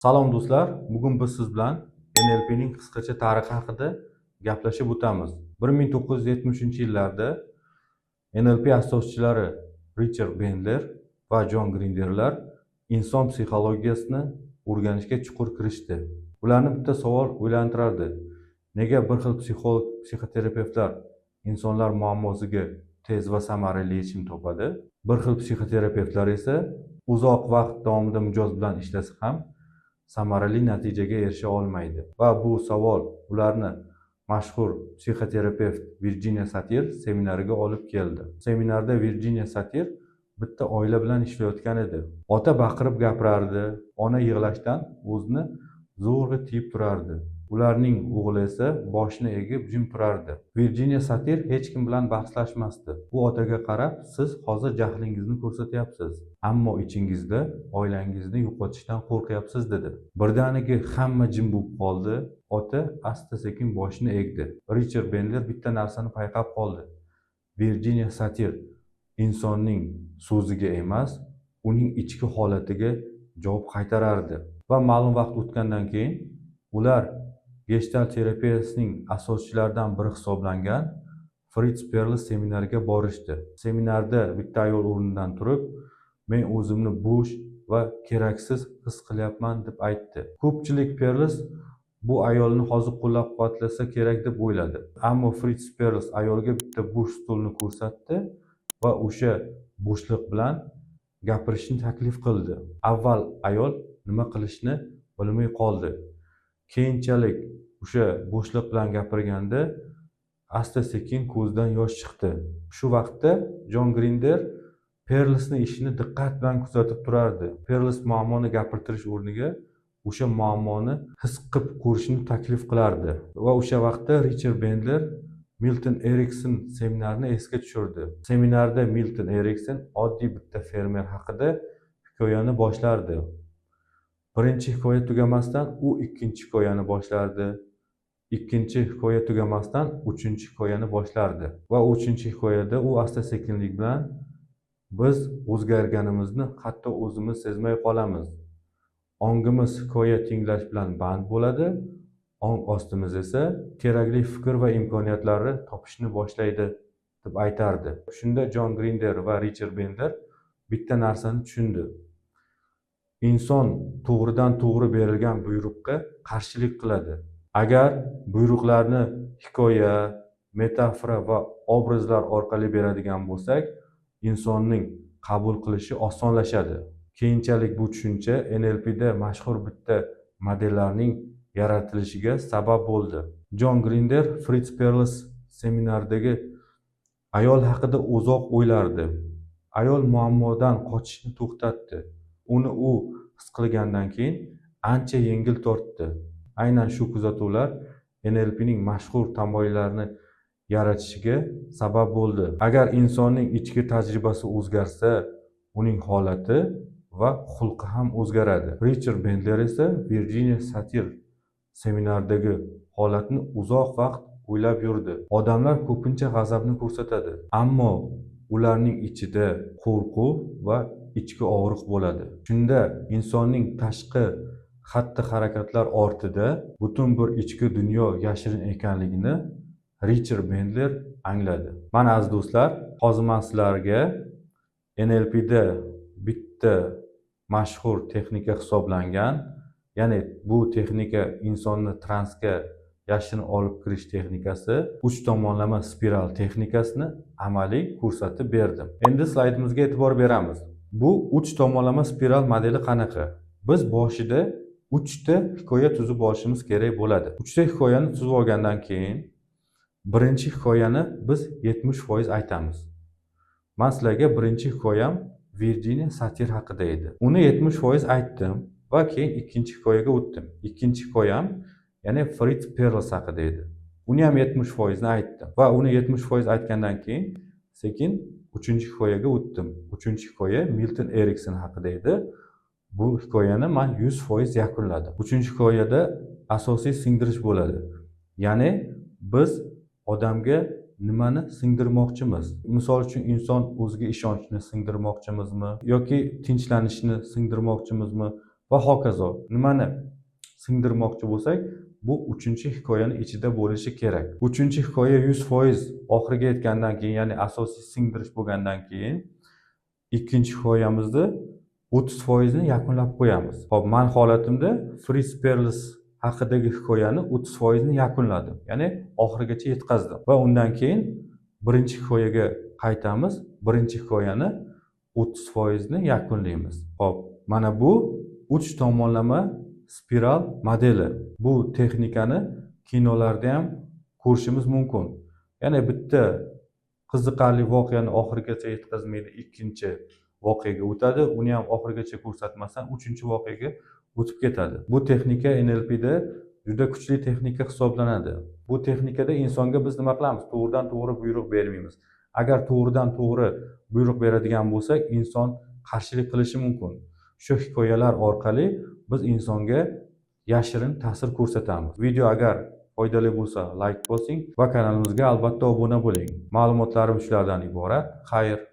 Salom, do'stlar! Bugun biz siz bilan NLPning qisqacha tarixi haqida gaplashib o'tamiz. 1970-yillarda NLP asoschilari Richard Bendler va Jon Grinderlar inson psixologiyasini o'rganishga chuqur kirishdi. Ularni bitta savol o'ylantirardi: nega bir xil psixolog, psixoterapevtlar insonlar muammosiga tez va samarali yechim topadi, bir xil psixoterapevtlar esa uzoq vaqt davomida mijoz bilan ishlasa ham samarali natijaga erisha olmaydi? Va bu savol ularni mashhur psixoterapevt Virjiniya Satir seminariga olib keldi. Seminarda Virjiniya Satir bitta oila bilan ishlayotgan edi. Ota baqirib gapirardi, ona yig'lashdan o'zini zo'rg'a tiyib turardi, ularning o'g'li esa boshini egib jim turardi. Virjiniya Satir hech kim bilan bahslashmasdi. U otaga qarab: "Siz hozir jahlingizni ko'rsatyapsiz, ammo ichingizda oilangizni yo'qotishdan qo'rqyapsiz", dedi. Birdaniga hamma jim bo'lib qoldi. Ota asta sekin boshini egdi. Richard Bendler bitta narsani payqab qoldi: Virjiniya Satir insonning so'ziga emas, uning ichki holatiga javob qaytarardi. Va ma'lum vaqt o'tgandan keyin ular Geshtalt terapiyasining asoschilaridan biri hisoblangan Frits Perls seminariga borishdi. Seminarda bitta ayol o'rnidan turib, "Men o'zimni bo'sh va keraksiz his qilyapman", deb aytdi. Ko'pchilik Perls bu ayolni hozir qo'llab quvvatlasa kerak deb o'yladi, ammo Frits Perls ayolga bitta bo'sh stulni ko'rsatdi va o'sha bo'shliq bilan gapirishni taklif qildi. Avval ayol nima qilishni bilmay qoldi. Keyinchalik o'sha bo'shliq bilan gapirganda asta sekin ko'zidan yosh chiqdi. Shu vaqtda Jon Grinder Perlsni ishini diqqat bilan kuzatib turardi. Perls muammoni gapirtirish o'rniga o'sha muammoni his qilib ko'rishni taklif qilardi. Va o'sha vaqtda Richard Bendler Milton Erikson seminarini esga tushirdi. Seminarda Milton Erikson oddiy bitta fermer haqida hikoyani boshlardi. Birinchi hikoya tugamasdan u ikkinchi hikoyani boshlardi, ikkinchi hikoya tugamasdan uchinchi hikoyani boshlardi. Va uchinchi hikoyada u asta sekinlik bilan: "Biz o'zgarganimizni hatto o'zimiz sezmay qolamiz. Ongimiz hikoya tinglash bilan band bo'ladi, ong ostimiz esa kerakli fikr va imkoniyatlarni topishni boshlaydi", deb aytardi. Shunda Jon Grinder va Richard Bendler bitta narsani tushundi: inson to'g'ridan to'g'ri berilgan buyruqqa qarshilik qiladi. Agar buyruqlarni hikoya, metafora va obrazlar orqali beradigan bo'lsak, insonning qabul qilishi osonlashadi. Keyinchalik bu tushuncha NLPda mashhur bitta modellarning yaratilishiga sabab bo'ldi. Jon Grinder Frits Perls seminaridagi ayol haqida uzoq o'ylardi. Ayol muammodan qochishni to'xtatdi, uni u his qilgandan keyin ancha yengil tortdi. Aynan shu kuzatuvlar NLPning mashhur tamoyillarini yaratishiga sabab bo'ldi. Agar insonning ichki tajribasi o'zgarsa, uning holati va xulqi ham o'zgaradi. Richard Bendler esa Virjiniya Satir seminaridagi holatni uzoq vaqt o'ylab yurdi. Odamlar ko'pincha g'azabni ko'rsatadi, ammo ularning ichida qo'rquv va ichki og'riq bo'ladi. Shunda insonning tashqi xatti harakatlar ortida butun bir ichki dunyo yashirin ekanligini Richard Bendler angladi. Mana, aziz do'stlar, hozir man sizlarga NLPda bitta mashhur texnika hisoblangan, ya'ni bu texnika insonni transga yashirin olib kirish texnikasi, uch tomonlama spiral texnikasini amaliy ko'rsatib berdim. Endi slaydimizga e'tibor beramiz. Bu uch tomonlama spiral modeli qanaqa? Biz boshida uchta hikoya tuzib olishimiz kerak bo'ladi. Uchta hikoyani tuzib olgandan keyin birinchi hikoyani biz 70% aytamiz. Man sizlarga birinchi hikoyam Virjiniya Satir haqida edi, uni 70% aytdim va keyin ikkinchi hikoyaga o'tdim. Ikkinchi hikoyam, ya'ni Frits Perls haqida edi, uni ham 70 foizni aytdim va uni 70% aytgandan keyin sekin uchinchi hikoyaga o'tdim. Uchinchi hikoya Milton Erikson haqida edi. Bu hikoyani man 100% yakunladim. Uchinchi hikoyada asosiy singdirish bo'ladi, ya'ni biz odamga nimani singdirmoqchimiz? Misol uchun, inson o'ziga ishonchni singdirmoqchimizmi yoki tinchlanishni singdirmoqchimizmi? Va hokazo. Nimani singdirmoqchi bo'lsak, bu uchinchi hikoyani ichida bo'lishi kerak. Uchinchi hikoya 100% oxiriga yetgandan keyin, ya'ni asosiy singdirish bo'lgandan keyin, ikkinchi hikoyamizni 30%ni yakunlab qo'yamiz. Ho'p, man holatimda Fritz Perls haqidagi hikoyani 30%ni yakunladim, ya'ni oxirigacha yetkazdim va undan keyin birinchi hikoyaga qaytamiz, birinchi hikoyani 30%ni yakunlaymiz. Ho'p, mana bu uch tomonlama spiral modeli. Bu texnikani kinolarda ham ko'rishimiz mumkin, ya'ni bitta qiziqarli voqeani oxirigacha yetkazmaydi, ikkinchi voqeaga o'tadi, uni ham oxirigacha ko'rsatmasdan uchinchi voqeaga o'tib ketadi. Bu texnika NLPda juda kuchli texnika hisoblanadi. Bu texnikada insonga biz nima qilamiz? To'g'ridan to'g'ri buyruq bermaymiz. Agar to'g'ridan to'g'ri buyruq beradigan bo'lsak, inson qarshilik qilishi mumkin. Shu hikoyalar orqali biz insonga yashirin ta'sir ko'rsatamiz. Video agar foydali bo'lsa, layk bosing va kanalimizga albatta obuna bo'ling. Ma'lumotlarim shulardan iborat. Xayr.